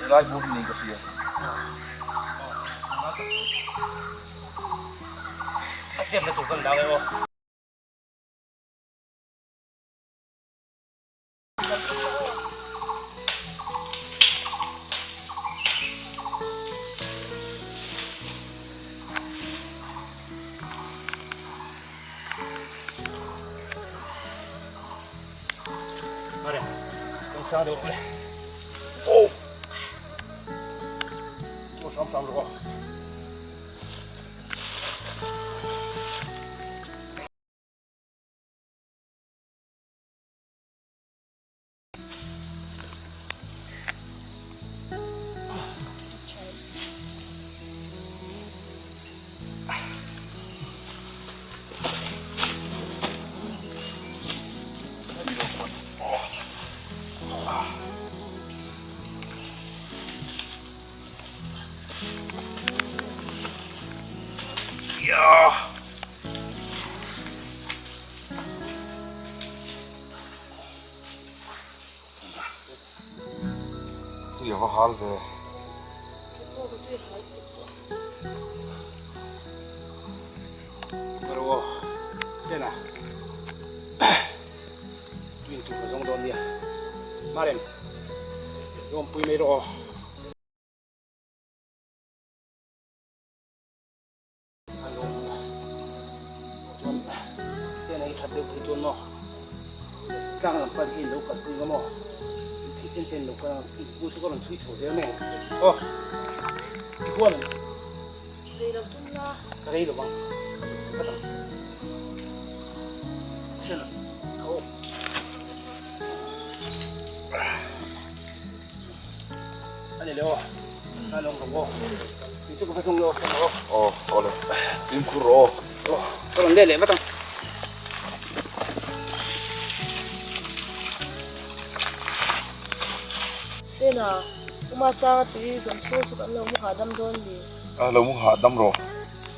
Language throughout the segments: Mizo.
Helai bur ni ka hria. A chem na tur kan dang e aw. Tui a va hal ve. Ro sena tuin tur ka zawng dawn nia. Marem, rawmpui mai rawh aw. Chuan chen a i that deuh phei chuan maw tlang lam pan hi in lo kalpui nga maw in theih chen chen lo kal ang in bu chu ka rawn chhui chho zel mai ang aw ti huan ang Rei lo tum la. Ka rei lo vang ka vat ang chen a aw a ni le aw a lawng rawh aw. Aw awle fimkhur rawh aw. Ka rawn let leh vat ang. Sena, Uma Sanga tui zawm chhung chu kan lo mu hahdam dawn ni. A lo mu hahdam rawh.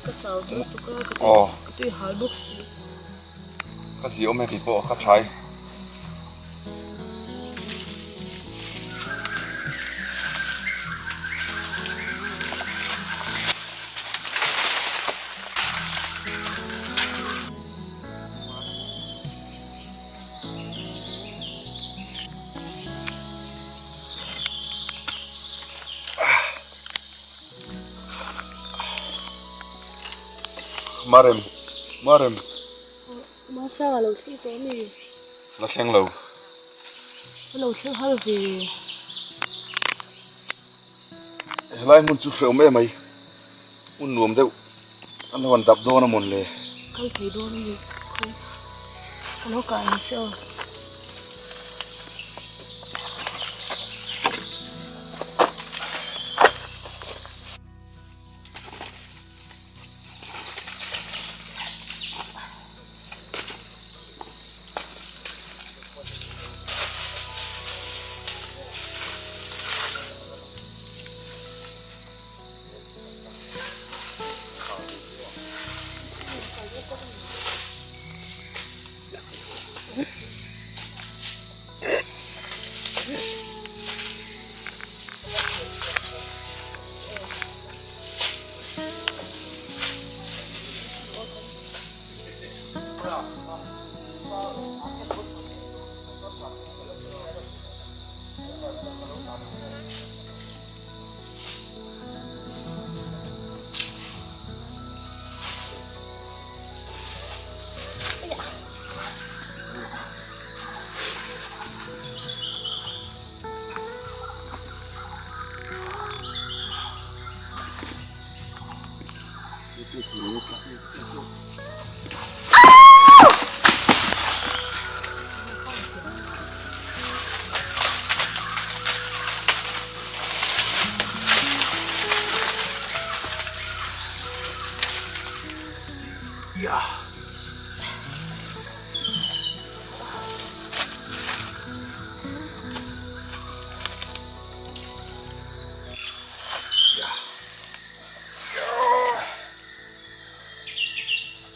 Ka chau tawh tuk a, ka tui hal bawk si. Ka zi awm e tih pawh ka tha e. Marem, Marem. Masang a lo thleng tawh a mi? La thleng lo. A lo thleng har ve. Helai hmun chu hrehawm em mai. Hmun nuam deuh an lo han dap dawn a mawn le. Kal thei dawn a ni. Khawi ka lo kah ang che aw.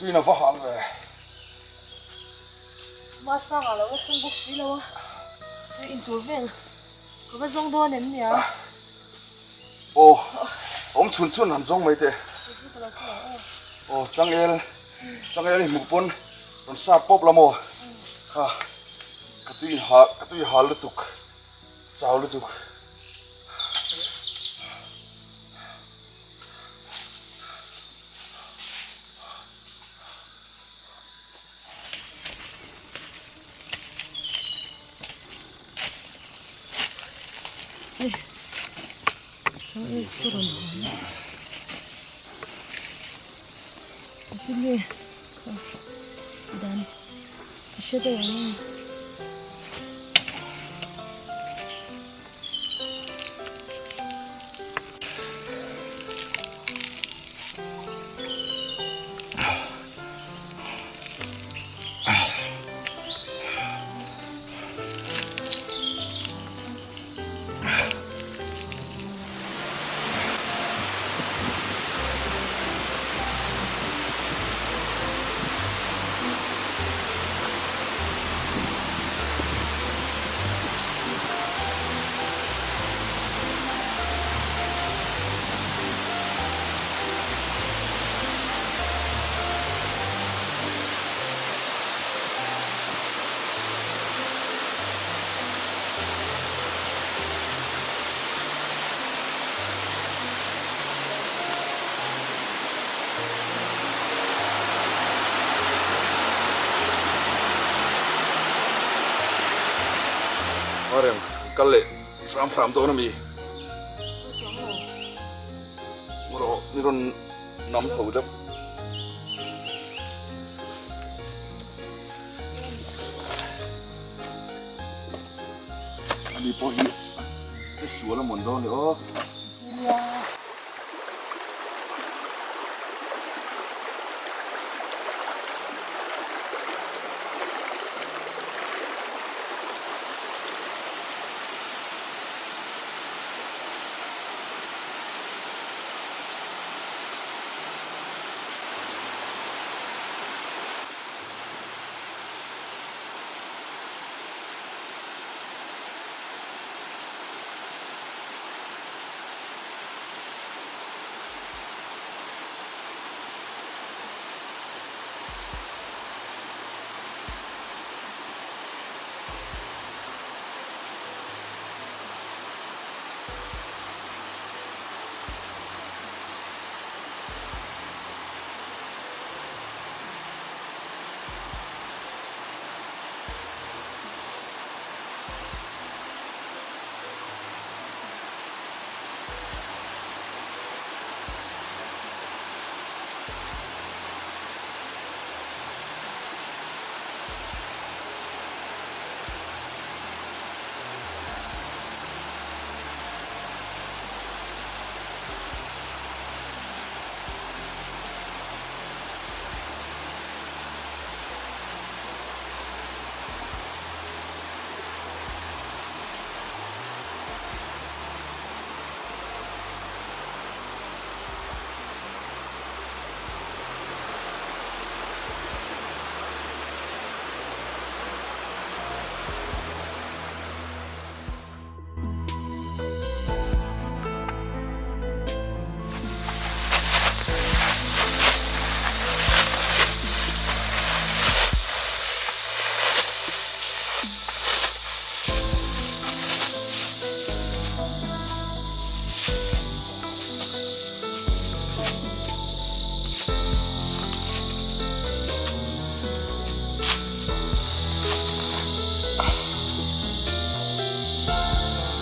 Tuina va hal ve. Masanga lo va thleng bawk si lo a. Tui in tur vel ka va zawng dawn em nia. Aw, awm chhun chhun han zawng mai teh. Aw, changel, changel i hmuh pawn rawn sat pawp la maw? Kha, ka tui hal, ka tui hal lutuk, chau lutuk. Rem kal leh hram hram dawn a mi. Rawh ni rawn nam tho deuh. Ani pawh hi che sual a mawn dawn le aw.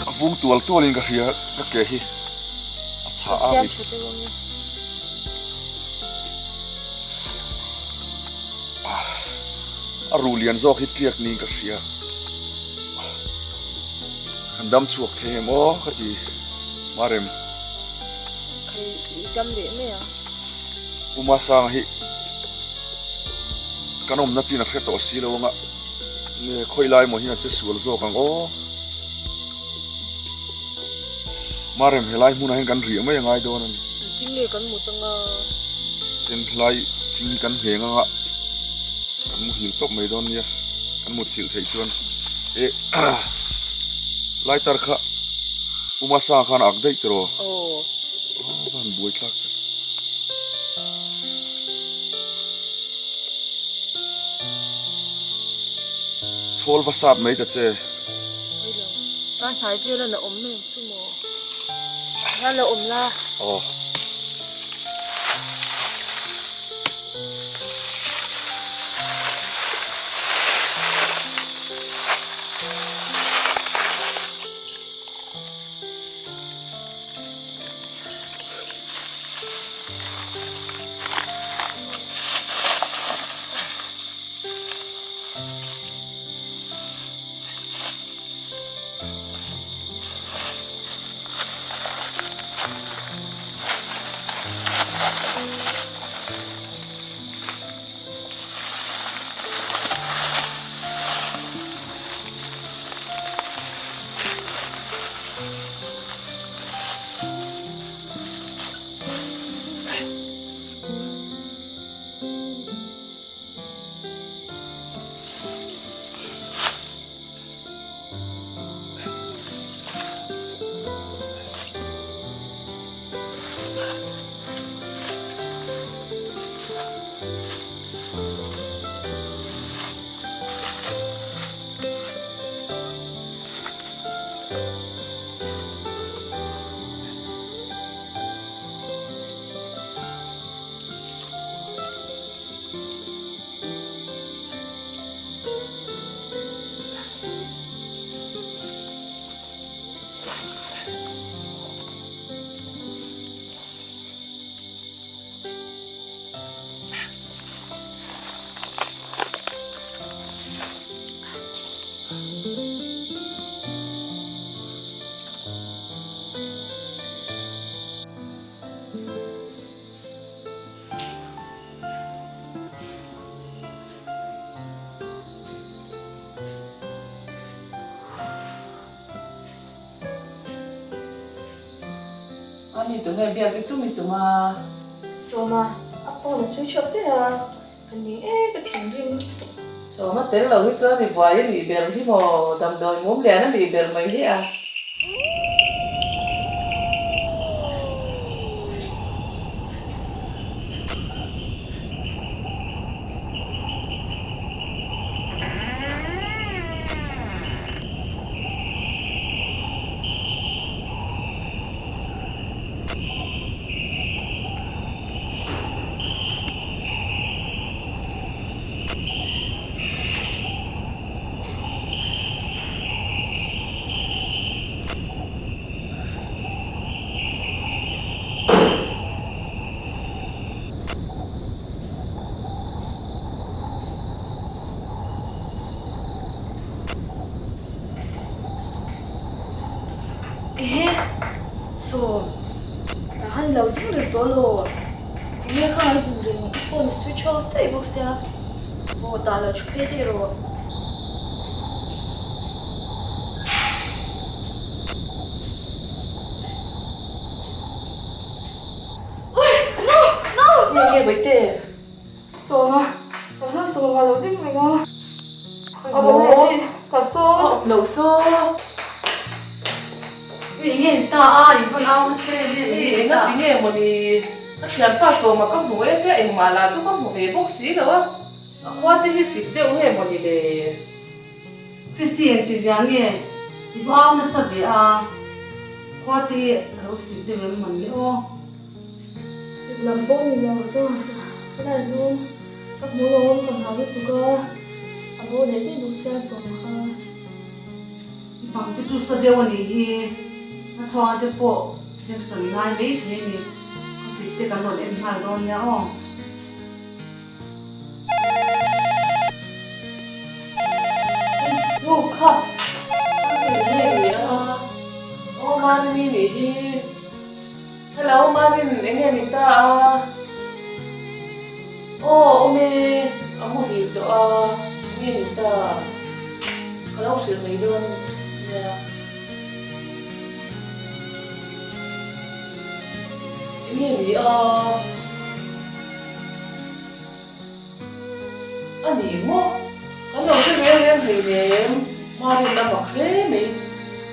A vung tual tual in ka hria ka ke hi a chhah a. Siam tha deuh ang e. A ruh lian zawk hi tliak niin ka hria. Kan dam chhuak thei em aw ka ti Marem. Khai i dam leh mai ang. Pu Masanga hi kan awmna chin a hre tawh si lo anga nge khawi lai maw hian a che sual zawk ang aw. Marem helai hmunah hian kan riah mai a ngai dawn a ni. Engtin nge kan mut anga? Tin helai thing hi kan ngheng anga kan muhil tawp mai dawn nia kan mutthilh theih chuan eh lighter kha Umasa khan a ak daih tiraw? Aw. Aw va han buai thlak tak. Chhawl va sat mai ta che. Hei lo, tlai hnai vel a la awm em chu maw? Hian la awm la. Aw. Ani tunge biak i tum i tum a. Sawma, a phone a switch off daih a, ka ning e ka thinrim. Sawma tel lo hi chuan i buai a nih ber hi maw, damdawi mum lian a nih ber mai hi a. Ehe! Sawm, tah han lo ding reng tawh lo. Tinge kha an ding reng, i phone i switch off daih bawk sia. Aw, tah lo thu phei daih rawh. Ui! No! No! No! Nge nge Baihte? Sawma, ka hla sawma lo ding reng a. A bo leh ka saw. A awm lo saw. Ui enge ni ta a, in pawn au nasa em em Ui enga ti nge mawni, ka thianpa sawma ka hmu e tia engmah lah chu ka hmu ve bawk si lo a, a khua te hi sik deuh nge mawni le. Christy eng ti zia nge i va au nasa ve a, khua te hi a lo sik deuh em mawni le aw. Sik lam pawh ni lo chuan silai chu ka hmu lo a ka hlau lutuk a, a bo leh daih bawk sia sawm kha. I pang te chu sa deuh a nih hi, a chhuang te pawh Jackson i ngai mai thei a ni, khawsik te kan rawn en nghal dawn nia aw. Nu kha Nge ni a? Aw Marini nih hi. Hello Marin enge ni ta a? Aw awm e, a muhil tawh a, enge ni ta? Ka lo hrilh mai dawn nia. Enge ni a? A ni maw? Kan lo hre reng reng hleinem, Marin a mak hle mai.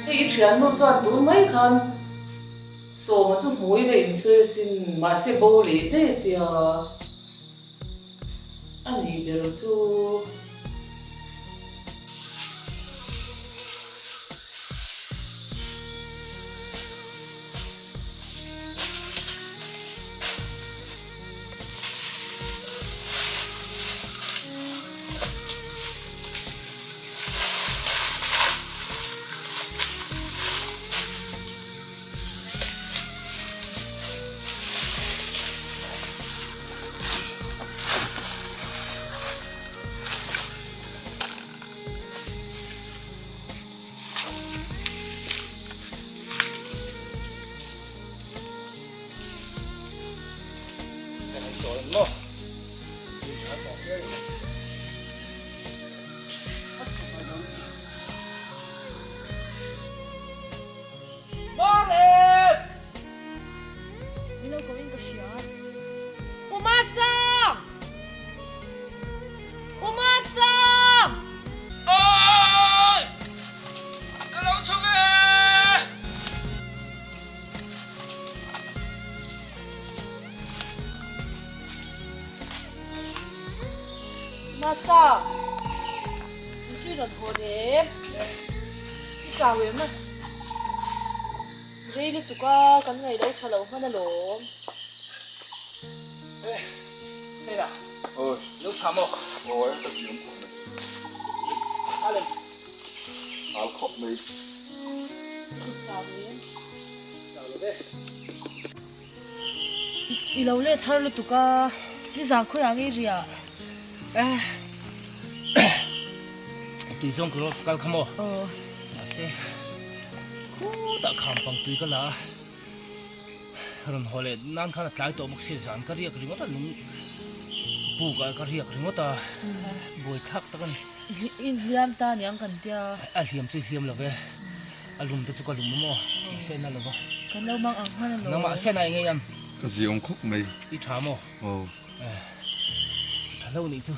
Hei i thiannu chuan tun mai khan Sawma chu hmui na insawi asin, mahse bo leh daih a tia. A nih ber chu. Min lo ko in ka hria. Umasang! Umasang! Awi! Ka lo chho ve! Masa, in chu i rawn haw em? I chau em a? Rei lutuk a, kan ngaih lo tha lo hman alawm. Eh, Sela, lo tha maw? Aw, ka thiam khawp mai. Alem. Hal khawp mai. Chau em? Chau lo ve. I lo let har lutuk a, i zah khawiah nge riah? Eh, tui zawng ka lo kal kha maw? Aw. Mahse, khutah kham pang tui ka la a, rawn haw leh nan khan a tlai tawh bawk sia, zan ka riak ringawt a, lung puk ah ka riak ringawt a, buai thlak tak a ni. I hliam ta aniang kan tia. A hliam chu i hliam lo ve. A lum te chu ka lum a maw? Mahse na lo va. Kan lo mang ang hman alawm. Nangmah sen a eng ei ang? Ka zi awm khawp mai. I tha maw? Aw. Eh, tha lo nih chu.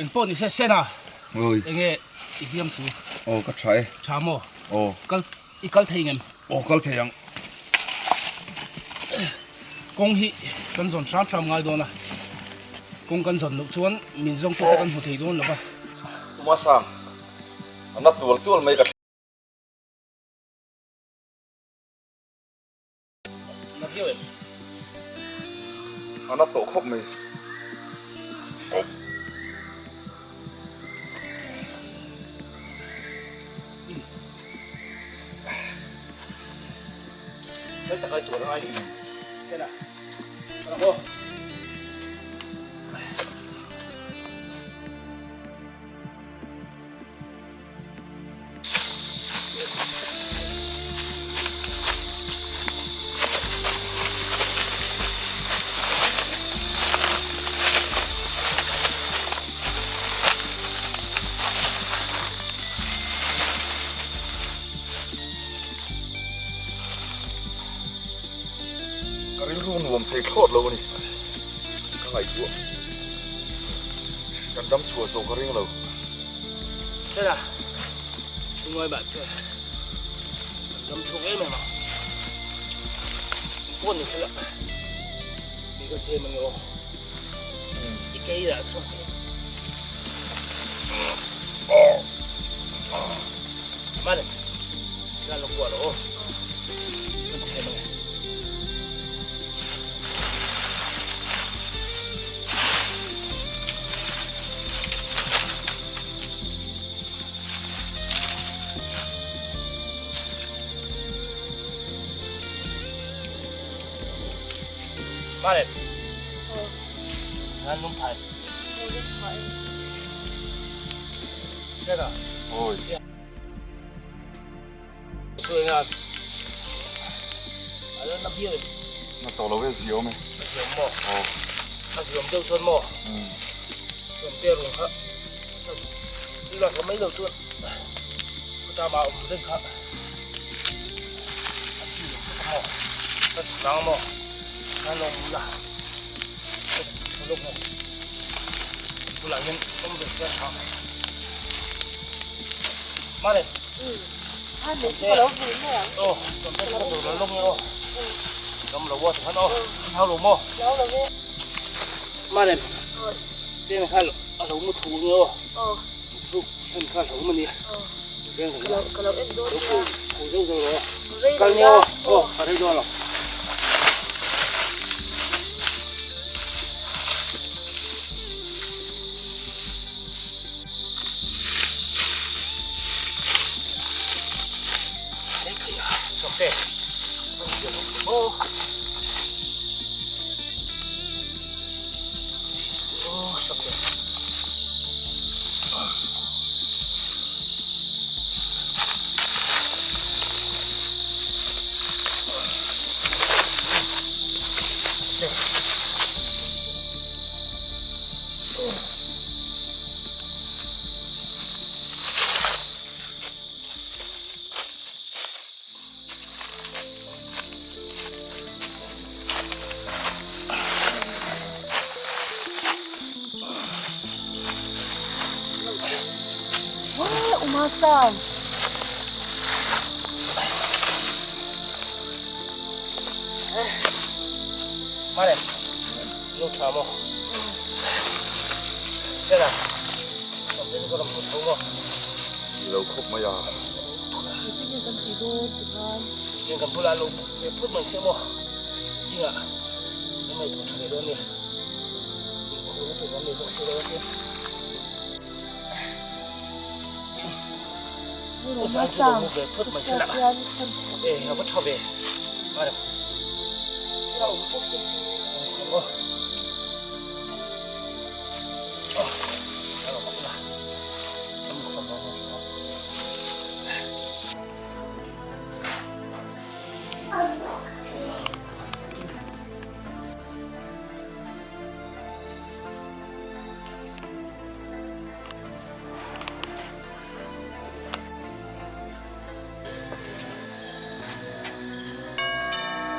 Eng pawh ni se sen a. Oi. Enge i hliam chu? Aw ka tha e. Tha maw? Aw. Kal i kal thei ngem? Aw kal thei ang. Kawng hi kan zawn hram hram ngai dawn a, kawng kan zawn loh chuan min zawng tute kan hmu thei dawn lo va. Tuma sang a na tual tual mai ka Na viau em? A na tawh khawp mai. Chhel tak ai tuar angai ni. Sena. Kana ho. Ka rilru nuam thei thlawt lo a ni. Ka ngaihtuah. Kan dam chhuah zawh ka ring lo. Sela, tungai mah che. Kan dam chhuak em em ang. Pawn ni sela. Mi ka che mang aw. I kei lah chuan. Mane, ka lo kuah lo aw. Kan che mang e. Mane. Ngan lung phai. Lung phai. Awi. Na tawh lo e ziawm e. A ziawm maw? Aw. A ziawm deuh chuan maw? Sawmte rung kha lak la mai lo chuan khawta mah awm reng kha a chi lo khawp maw? Ka zuk nang maw? Khan lo mu la. Ka zuk chho lawk maw? Bulah hian awm ve se a tha. Mare. Mare, lo tha maw? Sela, sawmte chu ka rawn hmu chho maw? Ti lo khawp mai a. Engtin nge kan tih dawn ti khan? Tiang kan bulah lo ve phawt mai se maw? Zingah kan ngaihtuah tha leh dawn nia. Inkhawhna tur kan nei bawk si lo a tia. Tin, u Sang chu lo mu ve phawt mai se la. E, a va tha ve. Mare.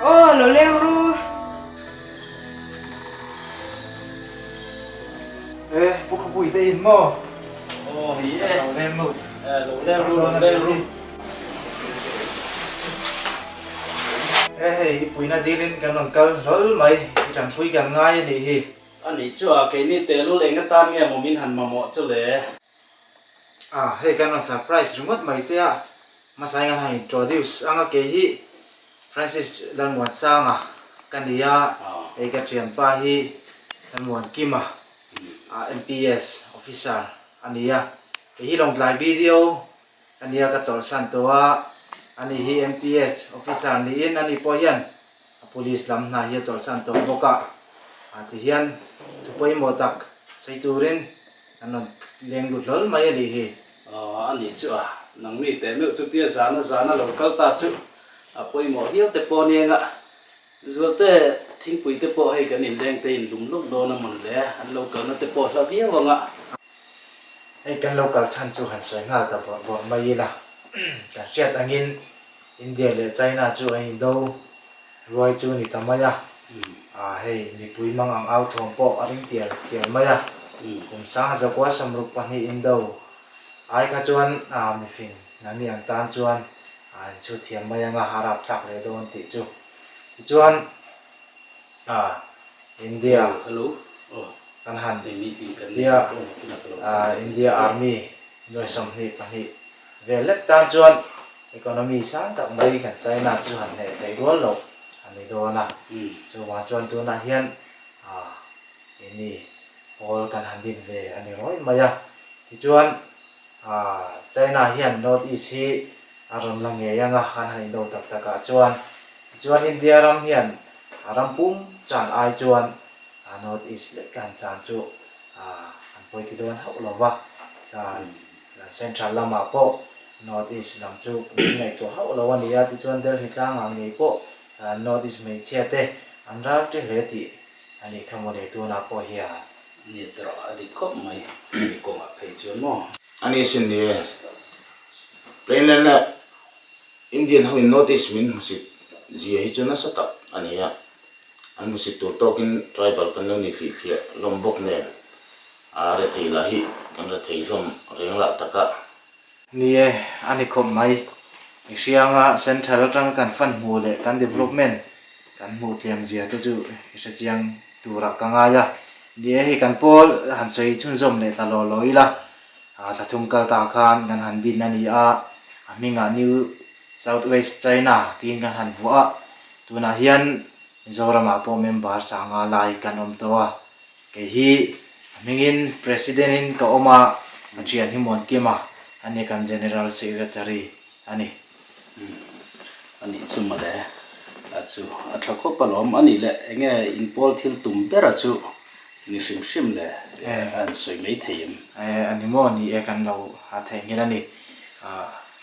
Aw lo leng ru. E pu khawpui te in maw? Aw ni e. Lo leng lut. E lo leng ru lo leng ru. E hei i puina dilin kan rawn kal hlawl mai i tanpui kan ngai a nih hi. A nih chu a, keini tehlul eng atan nge maw min han mamawh chu le? A, hei kan rawn surprise ringawt mai che a, hmasa in kan han introduce ang a, kei hi Francis Lalmuansanga ka ni a, hei ka thianpa hi Lalmuankima, MPS officer a ni a, kei hi Lawngtlai BDO ka ni a, ka chawlhsan tawh a, ani hi MPS officer niin ani pawh hian a police lam hna hi a chawlhsan tawh bawk a. Ah ti hian thu pawimawh tak sawi turin an rawn leng lut hlawl mai a nih hi. Aw a nih chu a, nangni teh meuh chutia zana zana lo kal ta chu a pawimawh viau te pawh aniang a, Zualte thingpui te pawh hei kan inleng te in lum luk dawn a mawn le, an lo kalna te pawh hla viau ang a. Hei kan lo kal chhan chu han sawi nghal ta bawrh bawrh mai ila, kan hriat angin India leh China chu an indo ruai chu ni ta mai a, ah hei mipui mang ang au thawm pawh a ring tial tial mai a, kum sangha zakua 62 indo ai kha chuan ah mifing nani ang tan chuan ah inchhut thiam mai anga a rap thlak leh dawn tih chu tichuan ah India kan han tia ah India Army nuai 22 vel lek tan chuan Economy sang tak mai kan China chu han hneh theih rual loh a ni dawn a, chuvang chuan tunah hian keini pawl kan han din ve a ni rawih mai a. Tichuan China hian North East hi a rawn la ngei ang a, an han indo tak takah chuan. Tichuan India ram hian a ram pum chan ai chuan North East lek han chan chu an pawiti dawn hauh lo va. Central lamah pawh North East lam chu min ngaihtuah hauh lo a ni a, tichuan Delhi tlangah ngei pawh North East hmeichhia te an ral ṭi hle tih a nih kha mawle tunah pawh hian. Ni erawh a dik khawp mai, hemi kawngah phei chuan maw? A ni sin ni e. Plainland leh Indian ho in North East min hmusit zia hi chu nasa tak a ni a, an hmusit tur tawkin tribal kan lo ni thlih thliah hlawm bawk nen a rethei lah hi kan rethei hlawm reng lah tak a. Ni e, a ni khawp mai. I hrianga Central atanga kan fund hmuh leh kan development kan hmuh tliam zia te chu i hrechiang turah ka ngai a. Ni e, hei kan pawl han sawi chhunzawm leh ta law law ila, thla thum kal ta khan kan han din a ni a, a hmingah New South West China tiin kan han vuah a, tunah hian Mizoramah pawh member sanga lai kan awm tawh a. Kei hi a hmingin President in ka awm a, ka thian hi Muankima a ni kan General Secretary a ni. Umm a nih chu mawle, a chu a tha khawp alawm a nih le, enge in pawl thil tum bera chu ni hrim hrim le a han sawi mai thei em? Eh a ni maw ni e kan lo a theihnghilh a ni,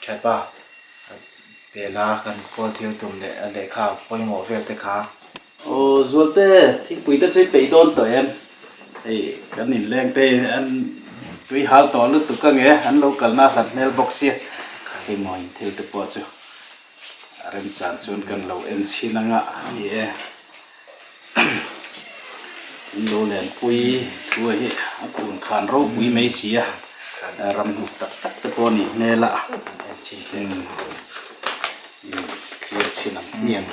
Thianpa Bela kan pawl thil tum leh lehkha pawimawh vel te kha Aw Zualte, thingpui te chu i peih dawn tawh em? Hei kan inleng te an tui hal tawh lutuk ang e, an lo kalna hlat hmel bawk sia. Hei maw in thil te pawh chu a remchan chuan kan lo en chhin anga a ni e. In lo lenpui thu hi a khun khan ropui mai sia, ram hnuk tak tak te pawh a nih hmel a, thlir chhin ang hmiang.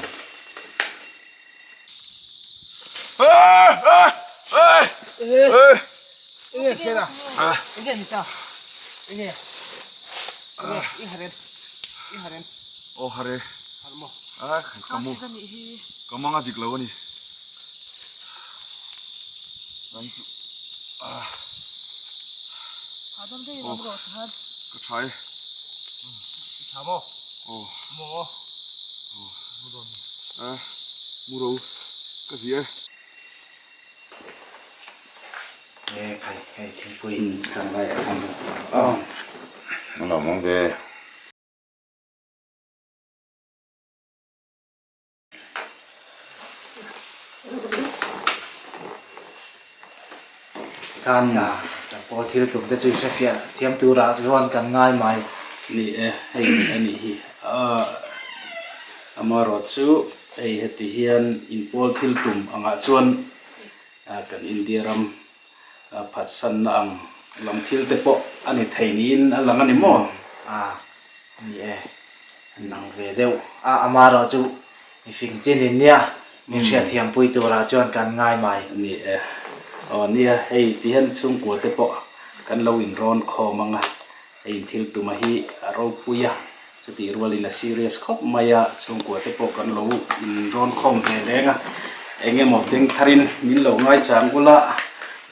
Aw hare ka mu ka mang a dik lo a ni zan chu aw ka tha e aw A mu ro ka ziah e. E khai hei thingpui. Kan lai a thang a. A lo awm ve. Tikhan kan pawl thil tum te chu i hrefiah thiam turah chuan kan ngai mai. Ni e, hei a nih hi. Amaherawh chu hei heti hian inpawl thil tum angah chuan kan India ram phatsanna ang lam thil te pawh a ni thei niin a lang a ni maw? A ni e, an lang ve deuh a, amaherawh chu Mi fing chin in nia, min hriatthiam pui turah chuan kan ngai mai. Ni e. Aw nia, hei ti hian chhungkua te pawh kan lo inrawn khawm ang a, hei in thil tuma hi a ropui a, chutih rualin a serious khawp mai a, chhungkua te pawh kan lo inrawn khawm ve leng a, eng emaw beng tharin min lo ngaichang ula,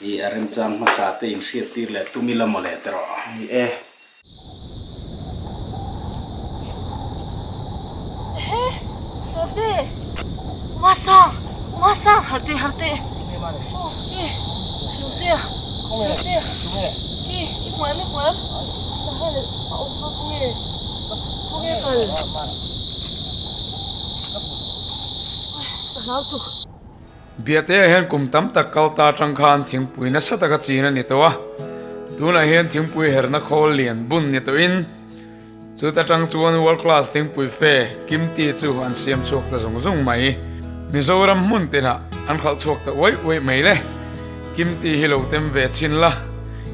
i a remchang hmasa te inhriattir leh tum ila mawle te rawh. Ni e. Ehe, Sawmte! Umasang! Umasang! Harte, harte! Aw, e, Sawmtea! Sawmtea! Ki, i hmu em, i hmu em? Tahel a awm kha khawnge? Khawnge kal? Ai, ka hlau tuk. Biate-ah hian kum tam tak kal ta atang khan thingpui nasa taka chin a ni tawh a, tunah hian thingpui herna khawl lian bun ni tawhin chut atang chuan world class thingpui fe Kimti chu an siam chhuak ta zung zung mai. Mizoram hmun tinah an khalh chhuak ta uaih uaih mai le. Kimti hi lo tem ve chhin la,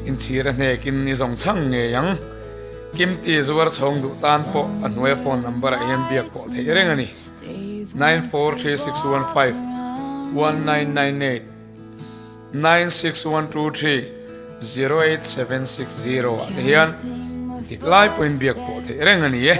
inchhir a hnekin i zawng chhang ngei ang. Kimti zuar chhawng duh tan pawh a hnuaia phone number ah hian biak pawh theih reng a ni. 943615 1998 96123 08760 ah te hian dik lai pawhin biak pawh theih reng a ni e.